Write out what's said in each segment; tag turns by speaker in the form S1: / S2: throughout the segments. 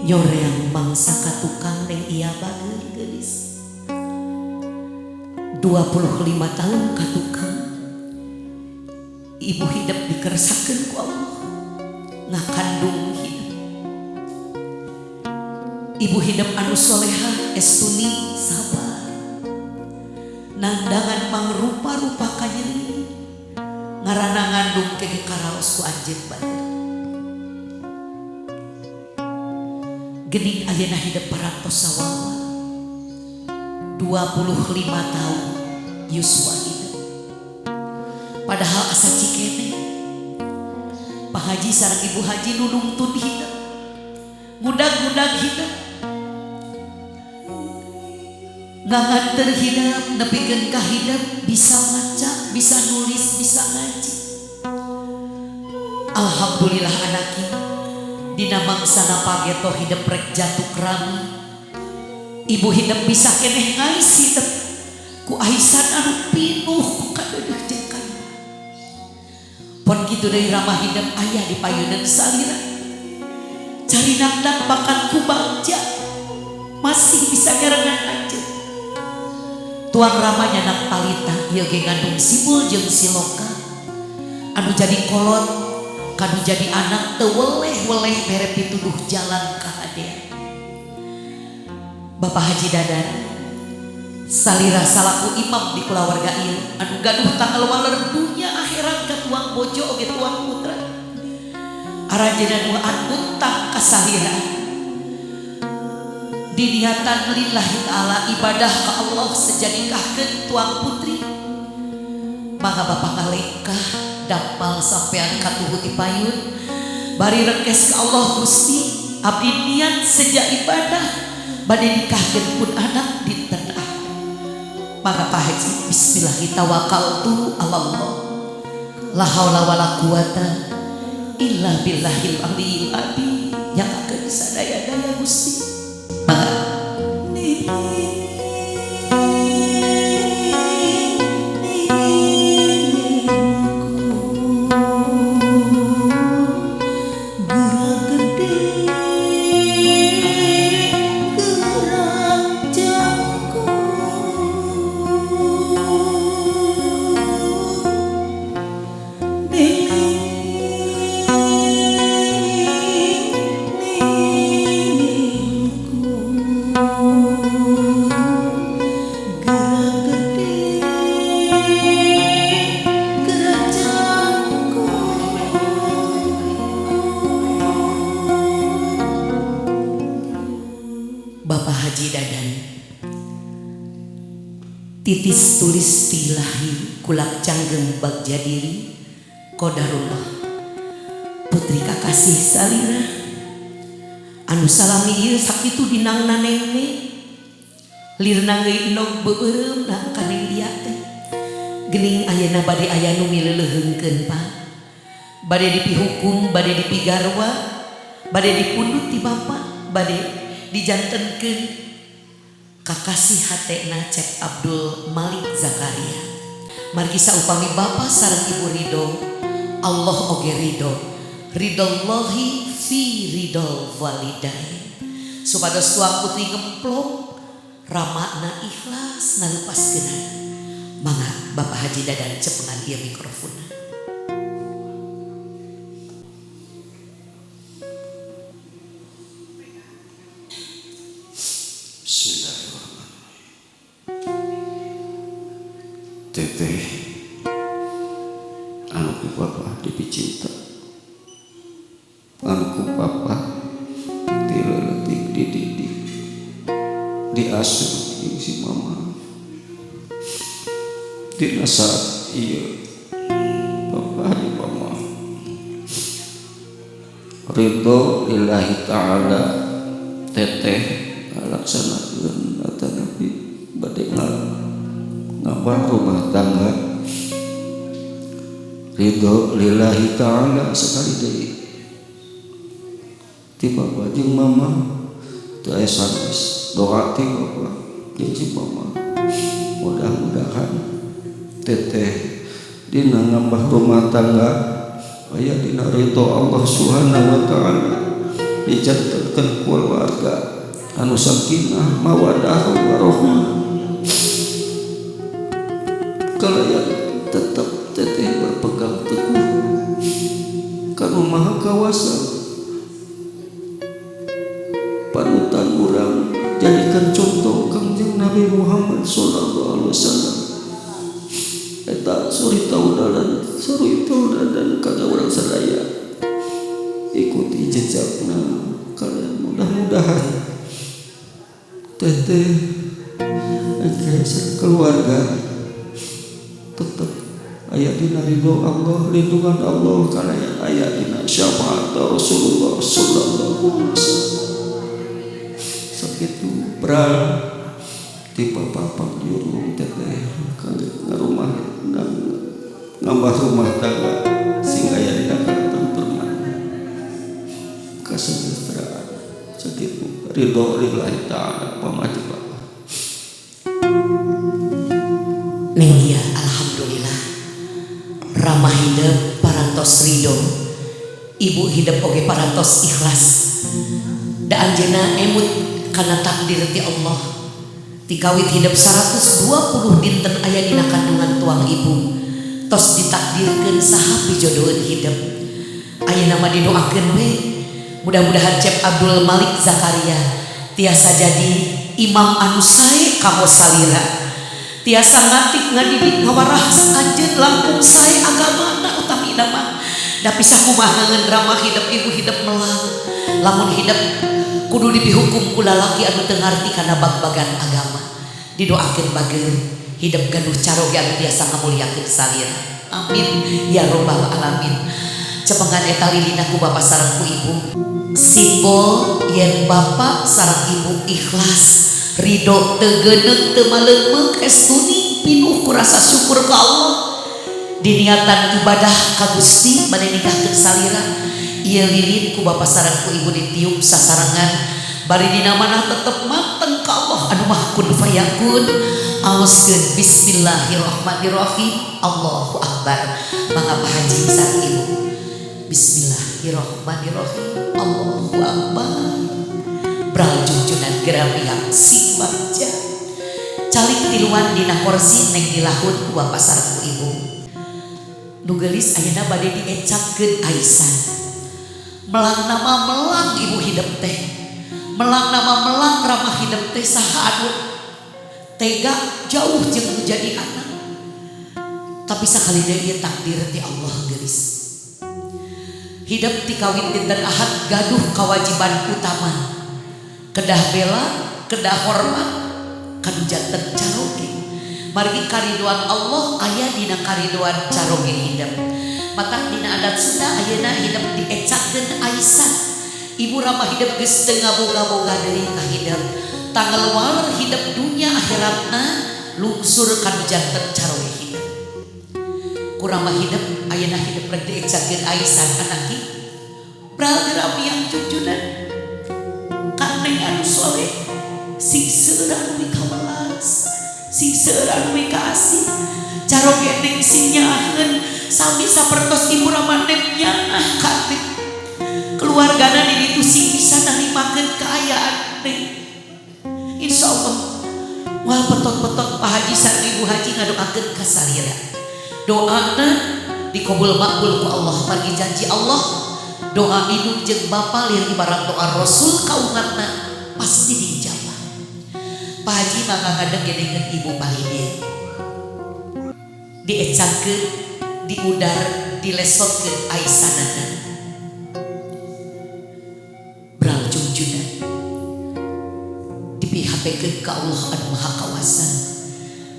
S1: Nyoreang mangsa ka tukang neng iya bager geulis. 25 tahun ka tukang. Ibu hidup dikersakeun ku Allah. Ngakandung hidup. Ibu hidup anu soleha estuni sabar. Nandangan mangrupa-rupa kanyeri. Ngaranna ngandung ke karaos ku anjeun bager. Gening ayeuna hidup parantos sawawa. 25 tahun yuswa hidup. Padahal asa cikene. Pak Haji sareng Ibu Haji nu nungtun hidup. Ngudag-ngudag hidup. Nganganter hidup nepikeun ka hidup bisa maca, bisa nulis, bisa ngaji. Alhamdulillah anaki dina mangsana pageto hidup rek jatuh rami. Ibu hidup bisa keneh ngais hidup ku aisan anu pinuh ku kadeudeuh jeung kaya. Pon kitu deui ramah hidup aya di payuneun salira. Cari nangdang makan ku bagja masih bisa nyarengan anjeun. Tuang ramanya nak talita ieu ge ngandung sibul jeung siloka. Anu jadi kolot kanu jadi anak teu weleh-weleh mere pituduh jalan ka hadean. Bapak Haji Dadan salira salaku imam di kulawarga ieu anu gaduh tanggal waler dunya akhirat ka tuang bojo oge tuang putra. Aranjeunna nu utang ka salira. Diniatan lillahi ta'ala ibadah ka Allah sejadikahkeun tuang putri. Maka bapak ngalengkah dampal sampean katuhu ti payun bari rekes ka Allah Gusti abdi niat sejak ibadah bade nikahkeun pun anak dinten ahad. Maka Pak Haji bismillahi tawakkaltu 'alallah la haula wala quwata illa billahil aliyil azim. Nyatakeun sadaya-daya Gusti. Maka Bapak Haji Dadan titis tulis tilahi kulak canggeng bagja diri qadarullah putri kakasih salira anu salami ieu sakitu dinangna nene lirna geui endog beubeureumpna ka neng dia teh geuning ayeuna bade aya nu mileuleheungkeun Pak bade dipihukum bade dipigarwa bade dipundut ti bapak bade dijantenkeun kakasih hatena Cep Abdul Malik Zakaria. Margi saupami bapa sareng ibu ridho, Allah oge ridho. Ridhollahi fi ridhol walidain. Supados tuang putri ngemplong ramana ikhlas nalupaskeunana. Mangga Bapak Haji Dadan cepengan ieu mikrofonna.
S2: Bismillahirrahmanirrahim. Teteh anu ku papa dipicinta, anu ku papa tileutik dididik, diasuh jeung si mama. Dina saat ieu papa di mama ridho lillahi ta'ala teteh ngalaksanakeun atanapi bade ngabah rumah tangga ridho lillahi ta'ala sekali deui ti bapa jeung mama teu aya sanes doa ti bapa jeung si mama mudah-mudahan teteh dina ngambah rumah tangga aya dina ridho Allah Subhanahu wa ta'ala. Dijantenkeun keluarga anu sakinah mawadah warahmah. Kalayan tetap teteh berpegang teguh kanu maha kawasa. Panutan urang jadikan contoh Kangjeng Nabi Muhammad sallallahu alaihi wasallam. Eta suri tauladan, suri tauladan kana urang sadaya. Ikuti jejakna kalian, mudah-mudahan teteh keluarga tetap aya dina ridho Allah, lindungan Allah, kalian aya dina syafaat Rasulullah sallallahu alaihi wasallam. Sakitu pral ti bapak jurung teteh kangge ngarumah dan nambah rumah tangga sing aya dina katentreman kesejahteraan. Sakitu ridho lillahi ta'ala pamati Bapak.
S1: Neng dia alhamdulillah ramah hidup parantos ridho, ibu hidup oge parantos ikhlas. Da anjeunna emut kana takdir ti Allah. Tikawit hidup 120 dinten aya dina kandungan tuang ibu, tos ditakdirkeun saha pijodoheun hidup. Ayeuna mah didoakeun we, mudah-mudahan Cep Abdul Malik Zakaria tiasa jadi imam anu sae kanggo salira, tiasa ngatik ngadidik ngawarahas anjeun langkung sae agamana utamina mah. Da pisakumaha ngeun ramah hidup ibu hidup melang, lamun hidup kudu dipihukum ku lalaki anu teu ngarti kana bag-bagan agama. Didoakeun bager hidup gaduh caroge anu tiasa ngamuliakeun salira. Amin ya robbal alamin. Cepengan eta lilina ku bapa sareng ku ibu, simbol yen bapa sareng ibu ikhlas ridho teu geuneuk teu maleungmeuk estuni pinuh ku rasa syukur ka Allah. Diniatan ibadah ka Gusti bade nikahkeun salira. Ieu lilin ku bapa sareng ku ibu ditiup sasarengan bari dina manah tetep manteng ka Allah anu maha kun fayakun. Aoskeun bismillahirrahmanirrahim. Allahu akbar. Mangga Pak Haji sareng ibu. Bismillahirrahmanirrahim. Allahu akbar. Bral junjunan geramiang sing bagja. Calik tiluan dina korsi neng dilahun ku bapa sareng ku ibu. Nu geulis ayeuna bade diecapkeun aisan. Melang nama melang ibu hidup teh. Melang nama melang ramah hidup teh saha anu tega jauh jeung nu jadi anak. Tapi sakali deui ieu takdir ti Allah geulis. Hidup ti kawin dinten Ahad gaduh kewajiban utama. Kedah bela, kedah hormat, kanu janten caroge. Margi karidoan Allah aya dina karidoan caroge hidup. Matak dina adat Sunda ayeuna hidup diecakeun aisan. Ibu ramah hidup geus teu ngaboga-boga deui ka hidup. Tanggal waler hidup dunya akhiratna lungsur kanu janten caroge hidup. Ku ramah hidup ayeuna hidup rek diecakeun aisan anaki. Pral geramiang junjunan kaneng anu soleh sing seueur anu mikawelas, sing seueur anu mikaasih. Caroge neng sing nyaaheun sami sapertos ibu ramah neng nyaah ka neng. Keluargana di ditu sing bisa narimakeun kaayaan neng. Insyaallah moal petot-petot Pak Haji sareng Ibu Haji ngadoakeun ka salira. Doana dikabul makbul ku Allah. Margi janji Allah doa indung jeung bapa lir ibarat doa Rasul ka umatna pasti diijabah. Pak Haji mangga ngadeg-gedengeun ibu palih dieu. Diecakeun, diudar, dilesotkeun aisanana. Bral junjunan dipihapekeun ka Allah anu Maha Kawasa.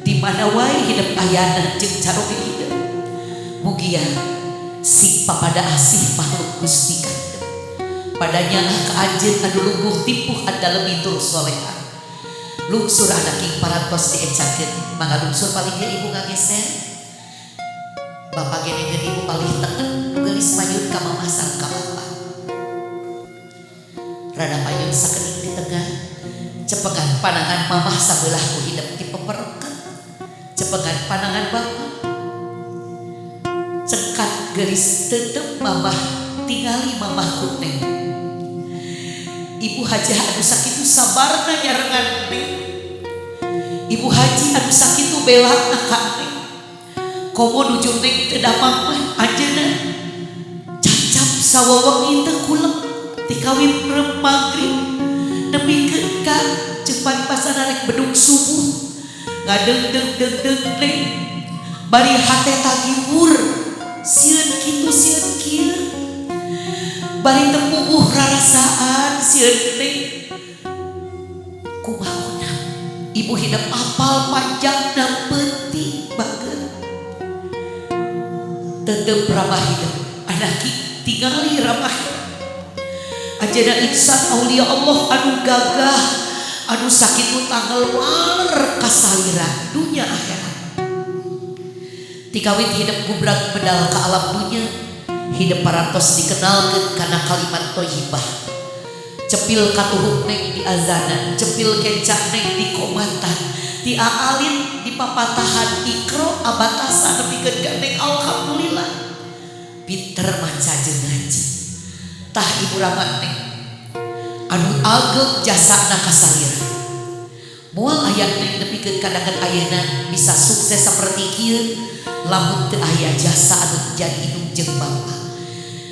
S1: Di mana wae hidup ayana jeung caroge hidup. Mugia sing papada asih makhluk Gusti ka hidup. Padanya ka anjeun anu lungguh timpuh andalem tur soleha. Lungsur anak ing parantos diecakeun, mangga lungsur paling dieu ibu ngageser. Bapak gedengeun ibu palih tengen, geulis mayun ka mamah sareng ka bapa. Rada payun sakening di tengah, cepengan panangan mamah sabelah ku hidup dipeperken. Cepengan panangan bapa. Cekat geulis tetep mamah tingali mamah ku neng. Ibu hajah anu sakitu sabarna nyarengan neng. Ibu haji anu sakitu belakna ka neng. Komo nuju neng teu damang mah anjeunna cacap sawewengi teu kulem tikawin rem magrib nepikeun ka ceuk paribasana rek bedug subuh ngadeung deung deung neng bari hate tagiwur sieun kitu sieun kieu bari teu puguh rarasaan sieun neng kumaha ibu hidup apal panjangna peuting bager tetep ramah hidup anak tingali ramah hidup anjeunna insan aulia Allah anu gagah anu sakitu tanggal waler kasalira dunya akhirat tikawit hidup gubrak medal ka alam dunya hidup parantos dikenalkeun kana kalimat thayyibah cepil katuhuk neng di azanan cepil kencak neng di komatan ti aalin di papatahan ikro abatasa nepikeun ka neng alhamdulillah pinter maca jeung ngaji tah ibu rama neng anu ageng jasana kasalira moal aya neng nepikeun kadangan ayeuna bisa sukses saperti kieu lamun teu aya jasa anu jadi indung jeung bapa.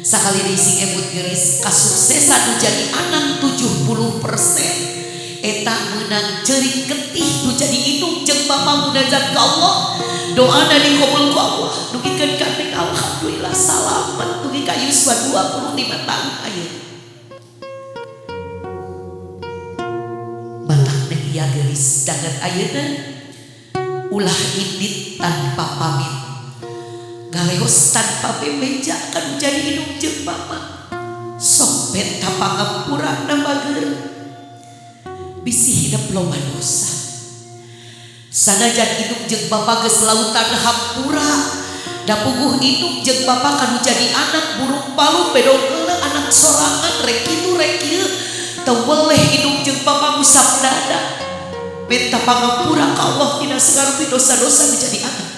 S1: Sakali deui sing emut geulis kasuksesan nu jadi anak 70% eta meunang ceurik getih nu jadi indung jeung bapa munajat ka Allah doana dikabul ku Allah dugikeun ka neng alhamdulillah salamet dugi ka yuswa 25 tahun ayeuna. Matak neng ieu geulis dangan ayeuna ulah indit tanpa pamit galehos tanpa bebeja kan jadi indung jeung bapa sok penta pangampura na bager bisi hidup loba dosa sanajan indung jeung bapa geus lautan hampura da puguh indung jeung bapa kanu jadi anak burung palu bedongkeula anak sorangan rek kitu rek kieu teu weleh indung jeung bapa ngusap dada minta pangampura ka Allah tina sagarupi dosa-dosa nu jadi anak.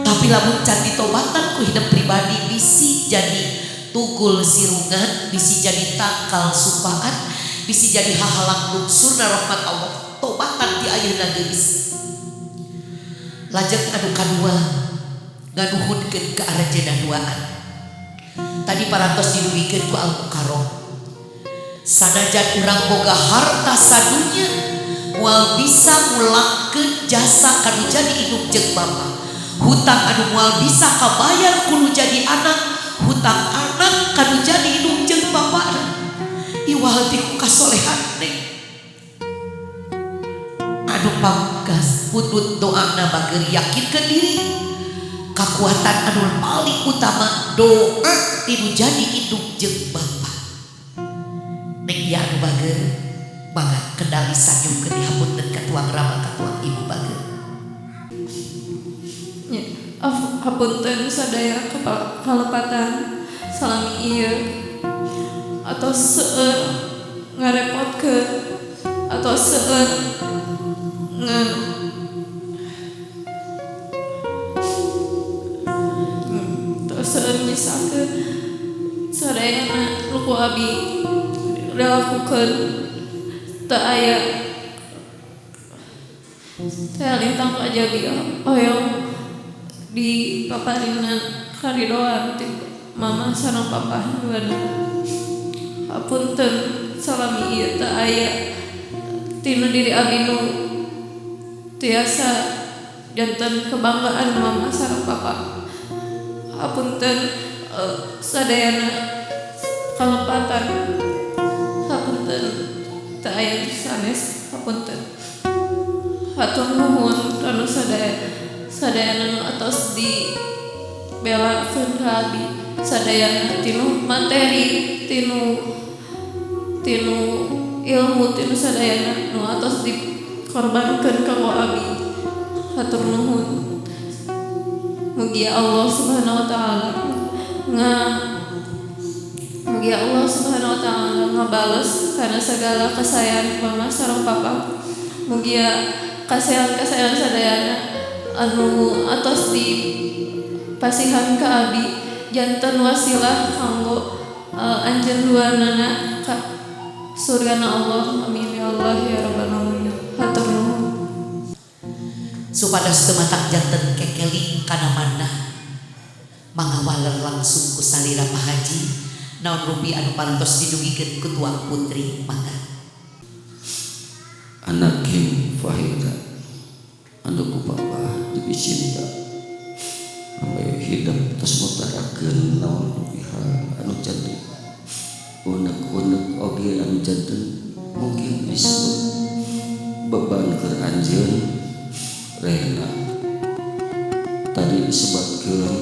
S1: Tapi lamun can ditobatan ku hidup pribadi bisi jadi tugul sirungan, bisi jadi tangkal sumpaan, bisi jadi hahalang lungsurna rahmat Allah. Tobatan di ayeuna geulis. Lajeng anu kadua nganuhunkeun ka aranjeunna duaan. Tadi parantos didugikeun ku Al-Mukarram. Sanajan urang boga harta sadunya moal bisa ngulangkeun jasa kanu jadi indung jeung bapa. Hutang anu moal bisa kabayar kudu jadi anak, hutang anak kanu jadi indung jeung bapana. Iwal ti ku kasolehan neng. Anu pangkas putut doana bager yakinkeun diri. Kakuatan anu paling utama doa tinu jadi indung jeung bapa. Neng ieu anu bager mangga kendali sanyumkeun dihapunten ka tuang rama ka tuang ibu bager.
S3: Ya, hapunten sadaya kalepatan salami ieu atau seueur ngarepotkeun atau seueur nge atau seueur nyisakeun sadayana nu ku abi dilakukeun teu aya teh lintang kajabi hoyong di paparina karidoan ti mama sareng papa duana. Hapunten salami ieu teu aya tinu diri abi nu tiasa janten kebanggaan mama sareng papa. Hapunten sadayana kalepatan. Hapunten teu aya sanes. Hapunten. Hatur nuhun kanu sadayana nu atos di belakeun ka abi sadayana tinu materi tinu ilmu tinu sadayana nu atos dikorbankeun kanggo abi. Hatur nuhun. Mugi Allah Subhanahu wa taala mugi Allah Subhanahu wa taala ngabales kana segala kasayan mama sareng papa. Mugi kasayan-kasayan sadayana anu atos di pasihan ka abi janten wasilah kanggo anjeun duanana ka Surgana Allah. Amin ya Allah ya rabbal alamin. Hatur nuhun.
S1: Supados teu matak janten kekeling kana manah, mangga waler langsung ku salira Pak Haji, naon rupi anu parantos didugikeun ku tuang putri, mangga.
S2: Anak geng Fahira anu ku papa dipicinta, ameh hidep tos mutarakeun naon rupi hal anu jadi unek-unek oge anu janten mungkin disebut beban keur anjeun. Rehna tadi disebutkeun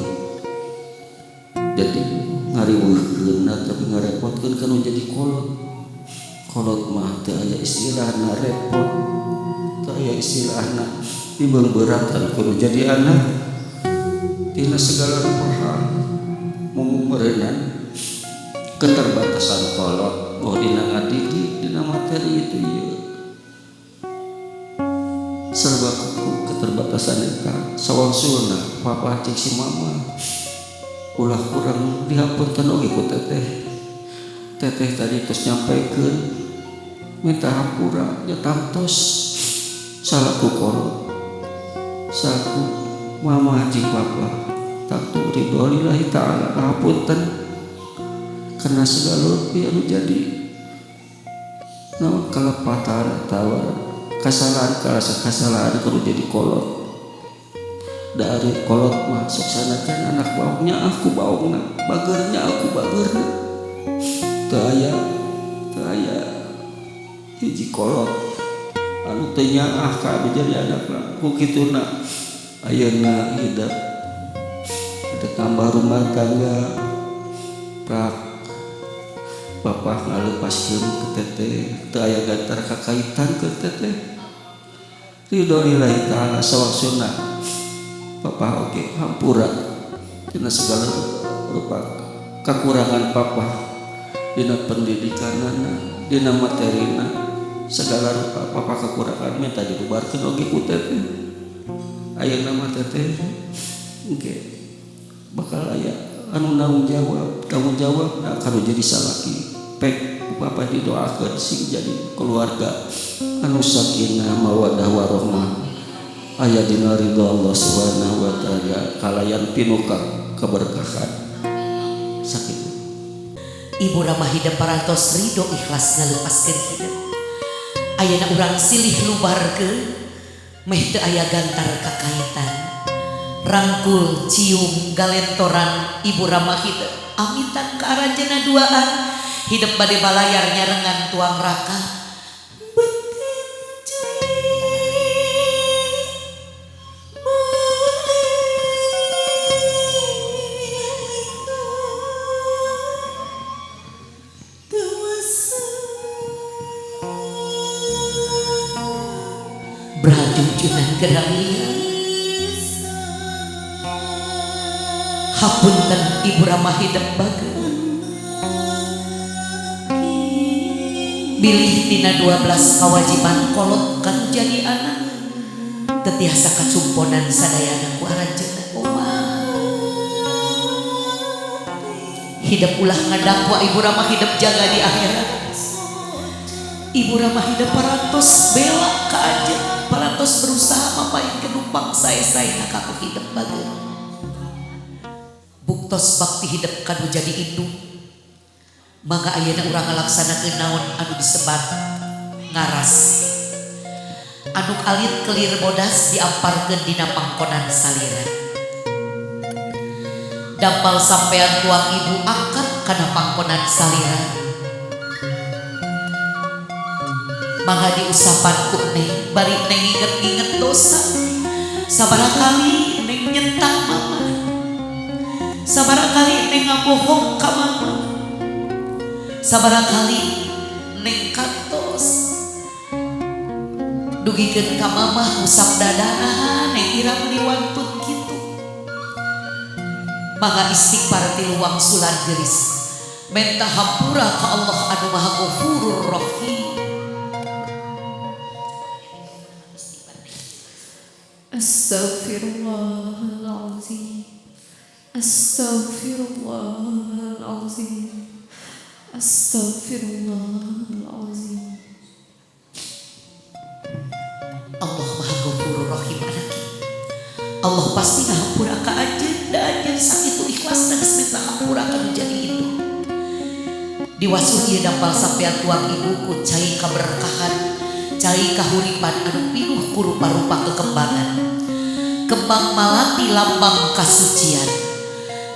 S2: jadi ngariweuhkeun tapi ngarepotkeun kan jadi kolot. Kolot mah teu aya istilahna repot, teu aya istilahna dibeungbeuratan kudu jadi anak tina segala rupa hal. Mung meureunan keterbatasan kolot boh dina ngadidik dina materi itu ieu serba kuku keterbatasan eta sawangsulna papa cek si mama ulah kurang dihapunten oge ku teteh. Teteh tadi terus nyampaikeun minta hampura ya tamtos salaku kolot salaku mama jeung papa tatu ridho lillahi ta'ala hapunten karena segala rupi anu jadi naon kalepatan atawa kasalahan kasalahan kudu jadi kolot. Dari kolot mah sok sanajan anak baongnya aku baongna, bageurnya aku bageurna, teu aya hiji kolot anu teu nyaah ka anu jadi anakna ku kituna. Ayeuna hidup ada tambah rumah tangga prak papa ngalepaskeun ke teteh teu aya gantar kakaitan ke teteh ridho lillahi ta'ala sawangsuna papa oge hampura dina segala rupa kekurangan papa dina pendidikanana dina materina segala rupa papa kekurangan minta dibubarkeun oge ku teteh. Ayeuna mah teteh engke bakal aya anu tanggung jawab nah kalau jadi salaki pek papa didoakeun sing jadi keluarga anu sakinah mawaddah warahmah aya dina ridho Allah Subhanahu wa taala kalayan pinuka keberkahan sakitu.
S1: Ibu ramah hidep parantos ridho ikhlas ngalepaskeun hidep. Ayeuna urang silih lubarkeun meh teu aya gantar kakaitan. Rangkul cium galentoran ibu ramah hidep amitan ka aranjeunna duaan hidep bade balayar nyarengan tuang raka. Berajunjunan geramian hapunten ibu ramah hidep bageun bilih dina 12 kawajiban kolot kan jadi anak tetiasa kacumponan sadayana ku aranjeunna omah. Hidep ulah ngadakwa ibu ramah hidep jaga di akhirat. Ibu ramah hidep parantos bela ka anjeun, parantos berusaha mapain kenumpang sae-saena ka ku hidep bageun. Buktos bakti hidep kanu jadi indung. Mangga ayeuna urang ngalaksanakeun naon anu disebat ngaras. Anu alit kelir bodas diamparkeun dina pangkonan salira. Dampal sampean tuang ibu angkat kana pangkonan salira. Mangga diusapan ku neng bari neng inget-inget dosa. Sabaraha kali neng nyentak mama. Sabaraha kali neng ngabohong ka mama. Sabaraha kali neng kantos dugikeun ka mama usap dadana neng ira meuni wantun kitu. Mangga istighfar tilu wangsulan geulis menta hampura ka Allah anu Maha Ghafurur Rahim.
S3: Astaghfirullahalazim, astaghfirullahalazim, Astagfirullahalazim.
S1: Allah Maha Ghafurur Rahim anak. Allah pasti ngahampura ka anjeun da anjeun sakitu ikhlasna geus minta hampura ka nu jadi itu. Diwasuh ieu dampal sampean tuang ibuku cai kaberkahan, cai kahuripan anu pinuh ku rupa-rupa kekembangan. Kembang malati lambang kasucian.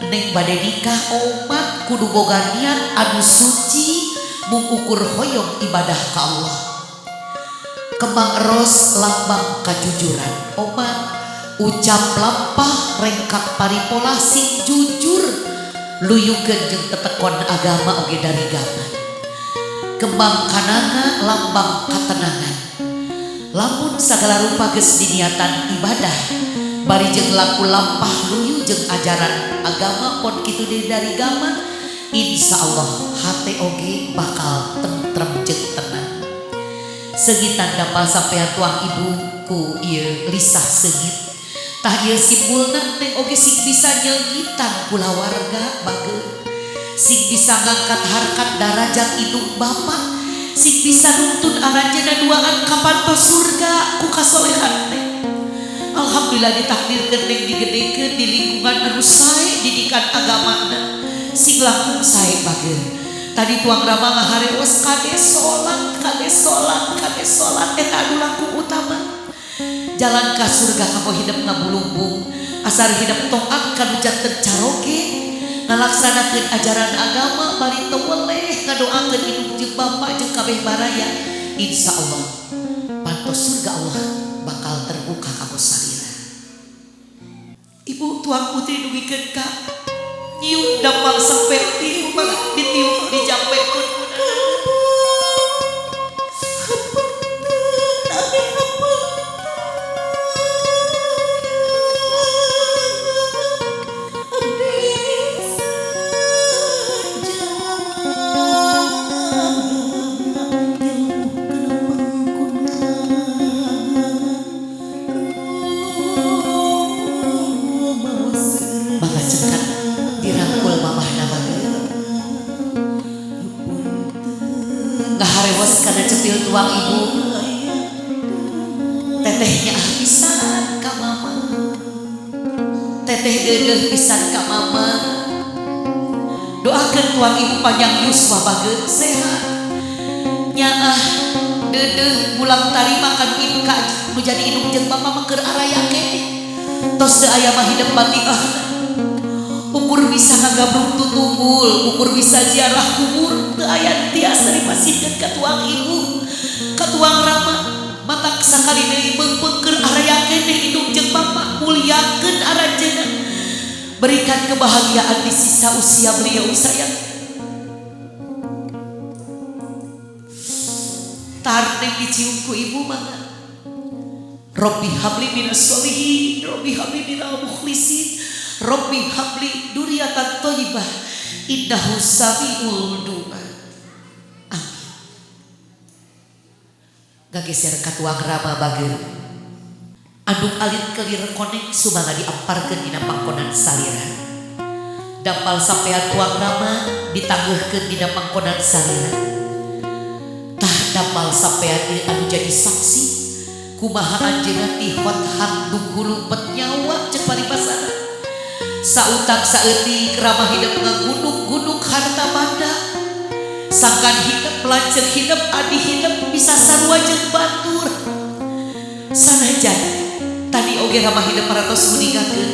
S1: Neng bade nikah omat kudu boga niat anu suci mung ukur hoyong ibadah ka Allah. Kembang eros lambang kajujuran omat ucap lampah rengkak paripola sing jujur luyukeun jeung tetekon agama oge dari gaman. Kembang kananga lambang katenangan. Lamun sagala rupa geus diniatan ibadah bari jeung laku lampah luyu jeung ajaran agama pon kitu deui dari gaman, insyaallah hate oge bakal tentrem jeung tenang. Seungitan dampal sampean tuang ibu ku ieu lisah seungit. Tah ieu simpulna neng oge sing bisa nyeungitan kulawarga bager. Sing bisa ngangkat harkat darajat indung bapa, sing bisa nuntun aranjeunna duaan ka panto surga ku kasolehan neng. Alhamdulillah ditakdirkeun neng digedekeun di lingkungan anu sae didikan agamana sing langkung sae bager. Tadi tuang rama ngahareos kade salat, kade salat, kade salat eta anu langkung utama. Jalan ka surga kamu hidup ngabulumbung, asar hidup toat kanu janten caroge, ngalaksanakeun ajaran agama bari teu weleh ngadoakeun indung jeung bapa jeung kabeh baraya, insyaallah pantos surga Allah bakal terbuka kamu salira. Ibu tuang putri dugikeun ka nyium dampal sampe tiup ditiup dijampekeun. Tuang ibu tetehnya pisan ka mama, teteh deudeuh pisan ka mama. Doakeun tuang ibu panjang yuswa bageun sehat nyaah deudeuh bulang tarima kan ibu ka nu jadi indung jeung bapa mah keur araya keneh. Tos teu aya mah hidup batiah ukur bisa ngagabrung tutubul, ukur bisa ziarah kubur teu aya tiasa dipasihkeun ka tuang ibu ka tuang rama. Matak sakali deui meungpeungkeun araya keneh indung jeung bapa, muliakeun aranjeunna, berikan kebahagiaan di sisa usia beliau sayang. Tar neng dicium ku ibu mangga. Robbi habli minas sholihin, Robbi habli minal mukhlisin, Robbi habli dzurriyyatan thayyibah, innahu samiul du'a. Amin. Gageser ka tuang rama bager. Anduk alit kelir koneng sumangga diamparkeun dina pangkonan salira. Dampal sampean tuang rama ditanggeuhkeun dina pangkonan salira. Tah dampal sampean ieu anu jadi saksi kumaha anjeunna ti hot-hat hulu pet nyawa ceuk paribasana. Sautang saeutik ramah hidup ngagunung-gunung harta banda. Sangkan hidup lanceuk hidup adi hidup bisa sarua jeung batur. Sanajan tadi oge ramah hidup paratos nguningakeun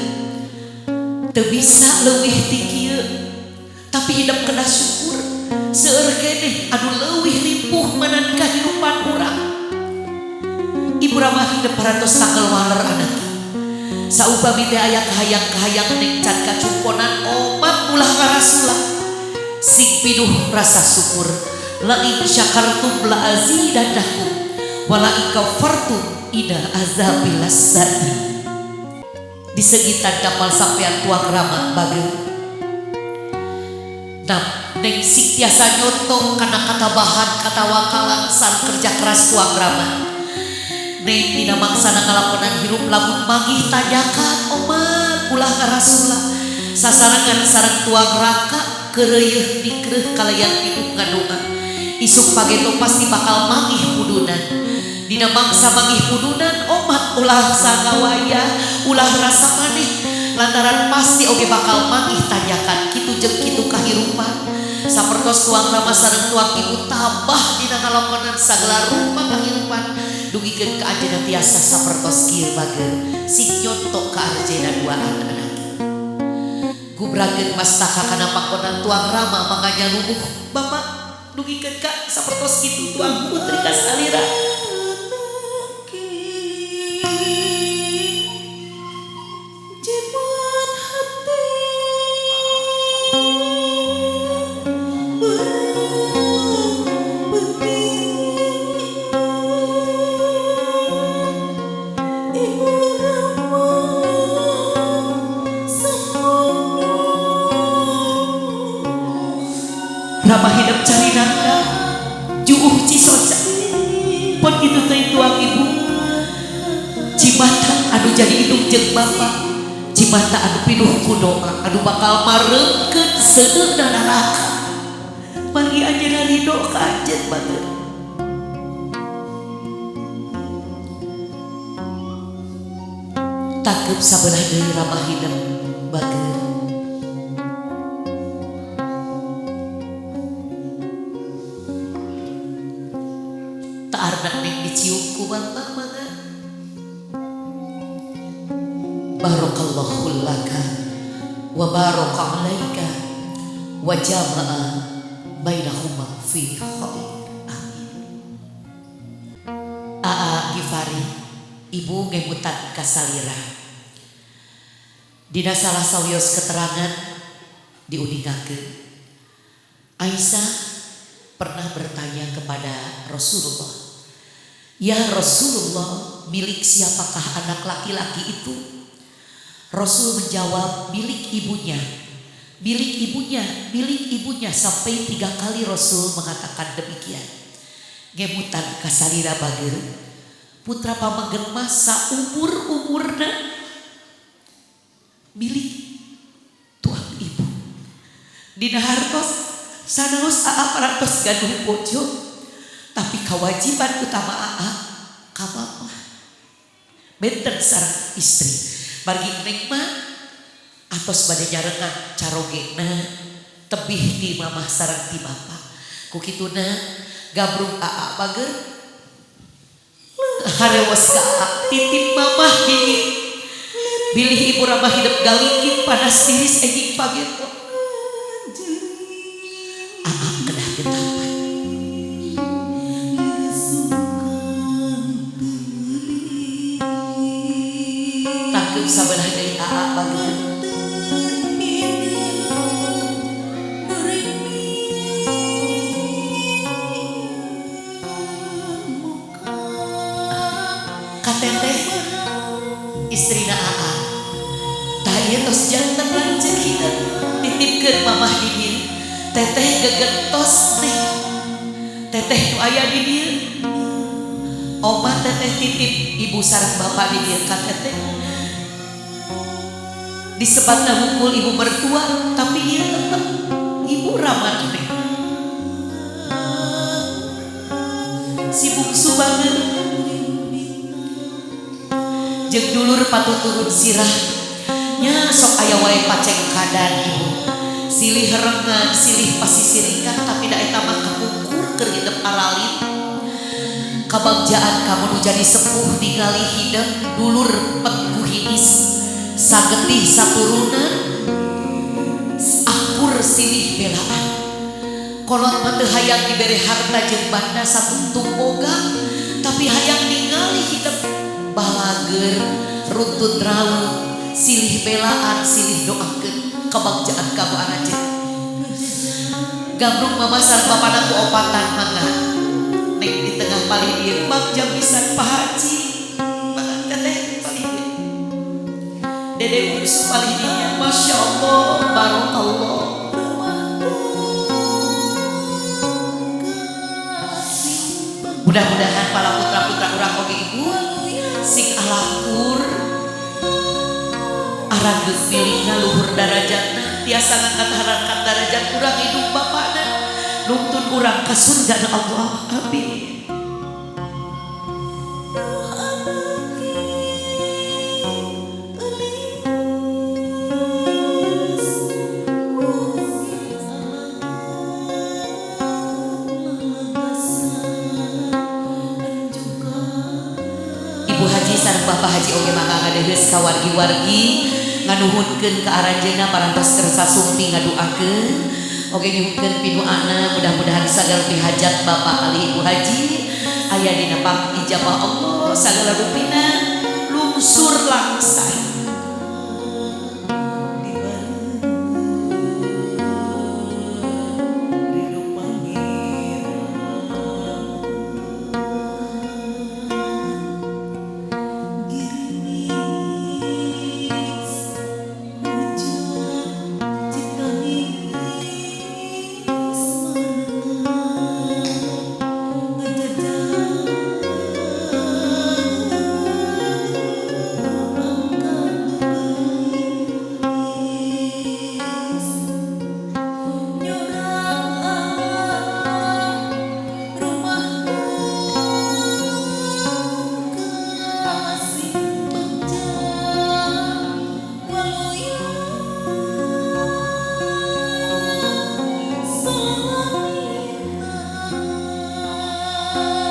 S1: teu bisa leuwih ti kieu, tapi hidup kena syukur seueur keneh anu leuwih ripuh manan kahirupan urang. Ibu ramah hidup paratos tanggal waler anak. Saupami teh aya kahayang-kahayang neng can kacumponan omat ulah ngarasula. Sing pinuh rasa syukur, la in syakartum la azidannakum wa la in kafartum inna azabi lasadid. Di sekitar dampal sampean tuang rama bageun. Nah, neng sing tiasa nyoto kana katabahan katawakalan san kerja keras tuang rama. Neng dina mangsana ngalakonan hirup lamun manggih tanyakan omat ulah ngarasula. Sasarengan sareng tuang raka keureuyeun dikreuh kalayan pinuh ngadoa. Isuk pageto pasti bakal manggih pudunan. Dina mangsa manggih pudunan omat ulah sangawaya ulah rasa maneh lantaran pasti oge bakal manggih tanyakan kitu jeung kitu kahirupan. Sapertos tuang rama sareng tuang ibu tabah dina ngalakonan sagala rupa kahirupan dugikeun ka anjeunna tiasa sapertos kieu bager sing nyontok ka arjeuna dua anak. Gubrakeun mastaka kana pangkonan tuang rama manganya lumuh bapak dugikeun ka sapertos kitu tuang putri kasalira. Rama hidup cari nafkah juuh cisoca pon kitu teh tuang ibu cimata anu jadi indung jeung bapa cimata anu pinuh ku doa anu bakal mareumkeun seueurna neraka margi anjeunna ridho ka anjeun batur. Tangkep sabelah deui rama hidup batur. Taarna neng dicium ku bapak mangga. Barakallahu laka wa baraka alaika wa jama'a bainahuma fi khair. Amin. Aa Gifari, ibu ngemutan kasalira. Dina salah sawios keterangan diuningakeun. Aisyah pernah bertanya kepada Rasulullah, "Ya Rasulullah, milik siapakah anak laki-laki itu?" Rasul menjawab, "Milik ibunya, milik ibunya, milik ibunya." Sampai 3 kali Rasul mengatakan demikian. Ngemutan kasalira bager, putra pamenggen mah saumur-umurna milik tuang ibu. Dina hartos sanaos aa parantos gaduh bojo, tapi kewajiban utama aa ka mama benten sareng istri. Margi neng mah atos bade nyarengan carogena tebih ti mamah sareng ti bapa. Ku kituna gabrung aa bager harewos ka aa titip mamah dingin. Bilih ibu ramah hidup galingking panas tiris enjing pageto. Aa kedah getapan. Tangkep sabelah deui aa bager. Kateteh istrina aa. Tah ieu tos janten lanceuk hideung titipkeun mamah di dieu. Teteh gegentos teh. Teteh nu aya di dieu. Oma teteh titip ibu sareng bapak di dieu ka teteh. Disebatna hungkul ibu mertua tapi ieu tetep ibu ramah teh. Si bungsu banget. Jeung dulur patuturun sirah nya sok aya wae pacengkadan ibu. Silih herengan, silih pasisirikan tapi da eta mah kapungkur keur hidup aralit. Kabagjaan kamu nu jadi sepuh ningali hidup dulur pengkuhinis sagetih saturunan akur silih belaan. Kolot mah teu hayang dibere harta jeung banda satungtung boga tapi hayang ningali hidup balager runtut raung silih belaan silih doakeun kebagjaan kamu anjeun. Gabrung mama sareng bapana ku opatan mangga neng di tengah palih dieu bagja pisan Pak Haji mangga teteh palih dieu dede bungsu palih dinya Masya Allah barokallah. Mudah-mudahan para putra-putra urang oge ibu sing alakur arageung milikna luhur darajatna Tiasa ngangkat harkat darajat urang hidup bapakna nuntun urang ka surga Allah. Amin. Ibu Haji sareng Bapak Haji oge mangga ngadeheus ka wargi-wargi nganuhunkeun ka aranjeunna parantos kersa sumpi ngaduakeun oge nyuhunkeun piduana mudah-mudahan sagala pihajat Bapak ali Ibu Haji aya dina pangijabah Allah sagala rupina lungsur langsar.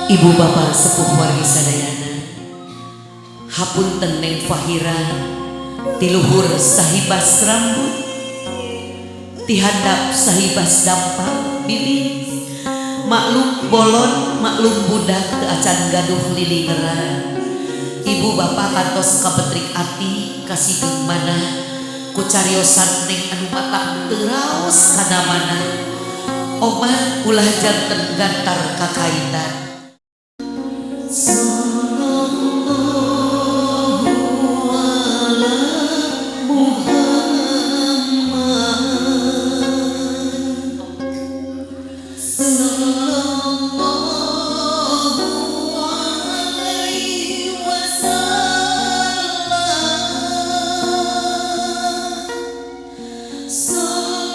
S1: Ibu bapak sepuh wargi sadayana hapunten Neng Fahira tiluhur sahibas rambut tihandap sahibas dampak bilih maklum bolon maklum budak teu acan gaduh lilingeran. Ibu bapak kantos kabetrik ati kasigeng manah ku cariosan neng anu matak teu raos kana mana omah ulah janten gantar kakaitan. Sallallahu ala Muhammad sallallahu alaihi wasallam sallallahu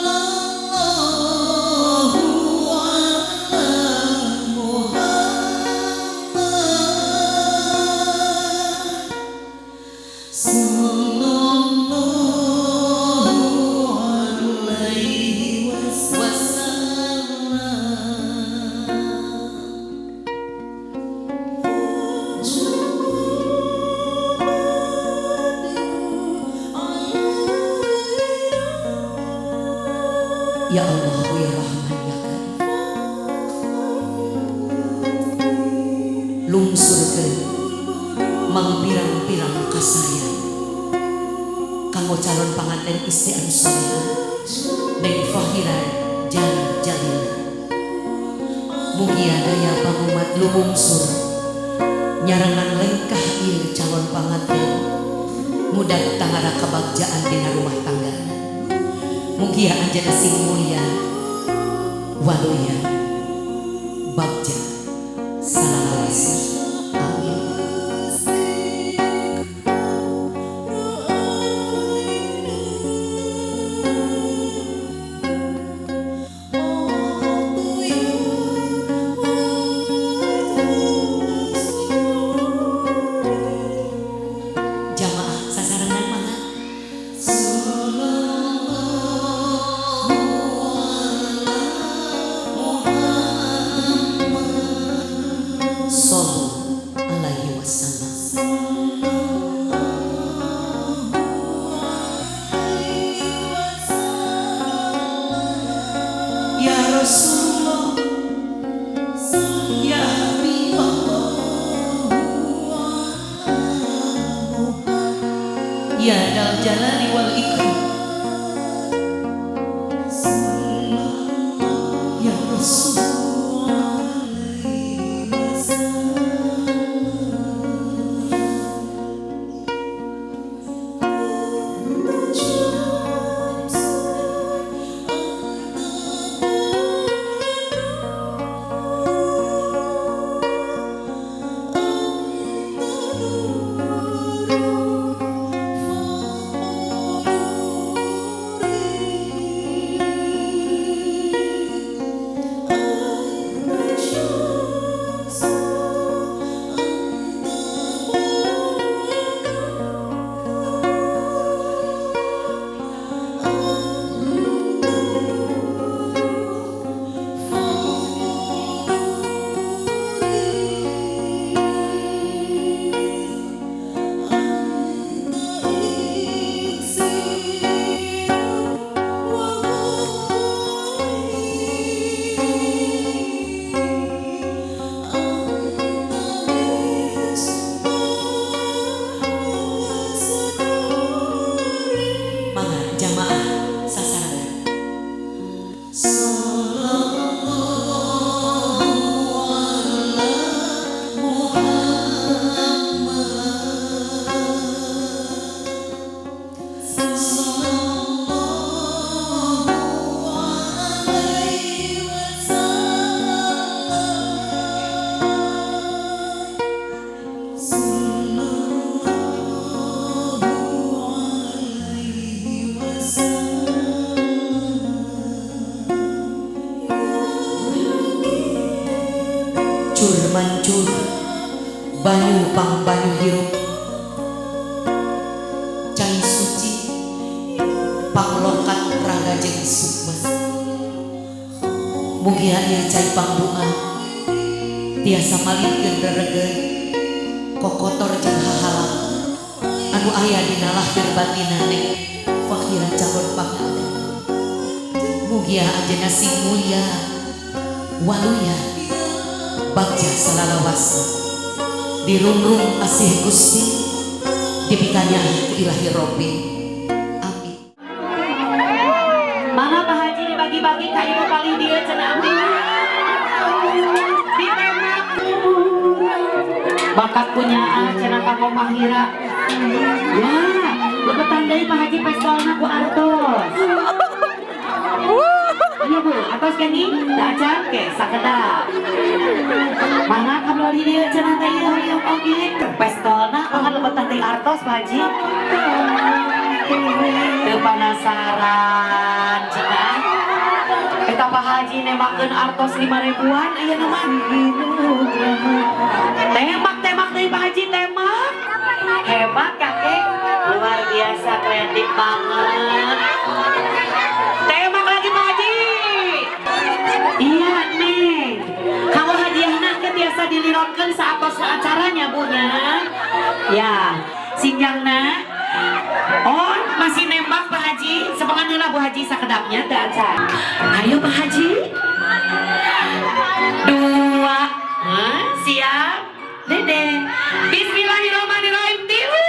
S1: ala Muhammad sallallahu alaihi wasallam. Ya Allah ya Rahman ya Karim lungsurkeun mangpirang-pirang kasaya kanggo calon panganten istri anu soleha Neng Fahira Jalil Jalil. Mugia daya pangumat lumungsur nyarengan lengkah ieu calon panganten mudah tangara kabagjaan dina rumah tangga. Mugia anjeunna sing mulia waluya bagja salalawasna. Amin. Jamaah sasarengan mangga. Sallallahu alaihi wasallam. Ya Rasulullah, ya Habibullah, ya Dal Jalali wal Ikram, ya Rasulullah. Kucur mancur banyu pang banyu hirup cai suci panglokat raga jeung sukma. Mugia ieu cai pangdoa tiasa malikeun reregeuy kokotor jeung hahalang anu aya dina lahir batina Neng Fakhira calon panganten. Mugia anjeunna sing mulia waluya bagja salalawasna dirungrung asih Gusti dipikanyaah ku Ilahi Robbi. Amin. Mangga Pak Haji dibagi-bagi ka ibu palih dieu cenah abdi. Ditembak. Bakat punya cenah kanggo Mahira. Ya, lebetan deui Pak Haji pestolna ku artos. Iya Bu, atos kenging da acan ke sakedap. Mangga ka palih dieu cenah teh ieu hoyong oge. Pestolna mangga lebetan deui artos Pak Haji. Teu panasaran cenah. Eta Pak Haji nembakeun artos 5 ribuan ayeuna mah. Tembak-tembak deui Pak Haji tembak. Hebat kakek, luar biasa kreatif banget. Tembak lagi Pak Haji. Iya nih. Kalau hadiahna ke biasa dilironkeun saatos acaranya Bu nya. Ya, sinjangna. Oh, masih nembak Pak Haji. Semangat heula Bu Haji sakedapnya teu acan. Ayo Pak Haji. 2. Hah, siap. Dede. Bismillahirrahmanirrahim. Tilu.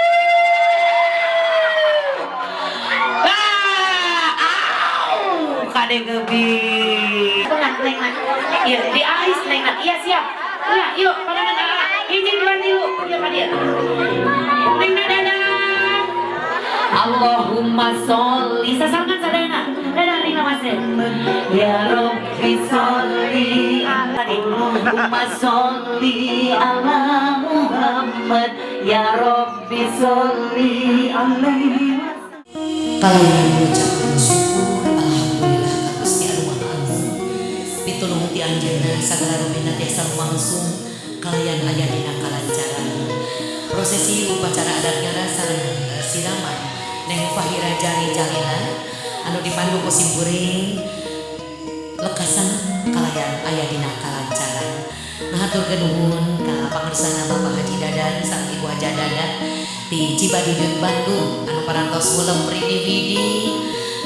S1: Ah, au, kade gebi. Neng, neng. Iya, di ais neng. Iya, siap. Iya, yuk, pandangan ah. Hiji, dua, tilu. Iya, Pak dia. Neng, dadah. Allahumma sholli. Sasarengan sadayana. Dadah ring lamase. Ya Rabbi sholli Allahumma sholli ala Muhammad. Ya Rabbi sholli alaihi wasallam. Kalayan mengucapkan syukur alhamdulillah ka Gusti anu Maha Agung. Pitulung ti anjeunna sagala rupina tiasa lumangsung kalayan aya dina kalancaran. Prosesi upacara adat ngara sareng siraman Neng Fahira Jari Jalila anu dipandu ku simkuring lekasan kalayan aya dina kalancaran. Ngahaturkeun nuhun ka pangersana Bapak Haji Dadan sareng Ibu Haja Dadan di Cibaduyut Bandung anu parantos ngulem rini widi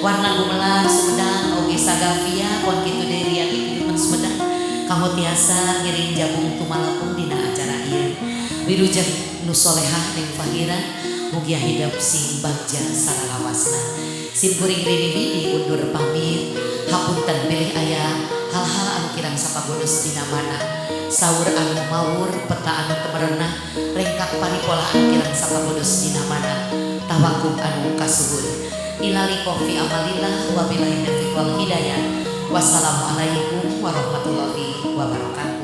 S1: warna gumelar Sumedang oge sagafia pon kitu deui rian kehidupan Sumedang kanggo tiasa ngiring jabung tumalapung dina acara ieu. Wilujeng nu solehah Neng Fahira mugia hidup sing bagja salalawasna. Simkuring rini widi undur pamit hapunten bilih aya hal-hal anu kirang sapagodos dina mana saur anu mawur peta anu temerenah rengkak paripola anu kirang sapagodos dina mana tawakum anu kasuhun. Ilali kofi amalillah wabillahi taufiq wal hidayah. Wassalamualaikum warahmatullahi wabarakatuh.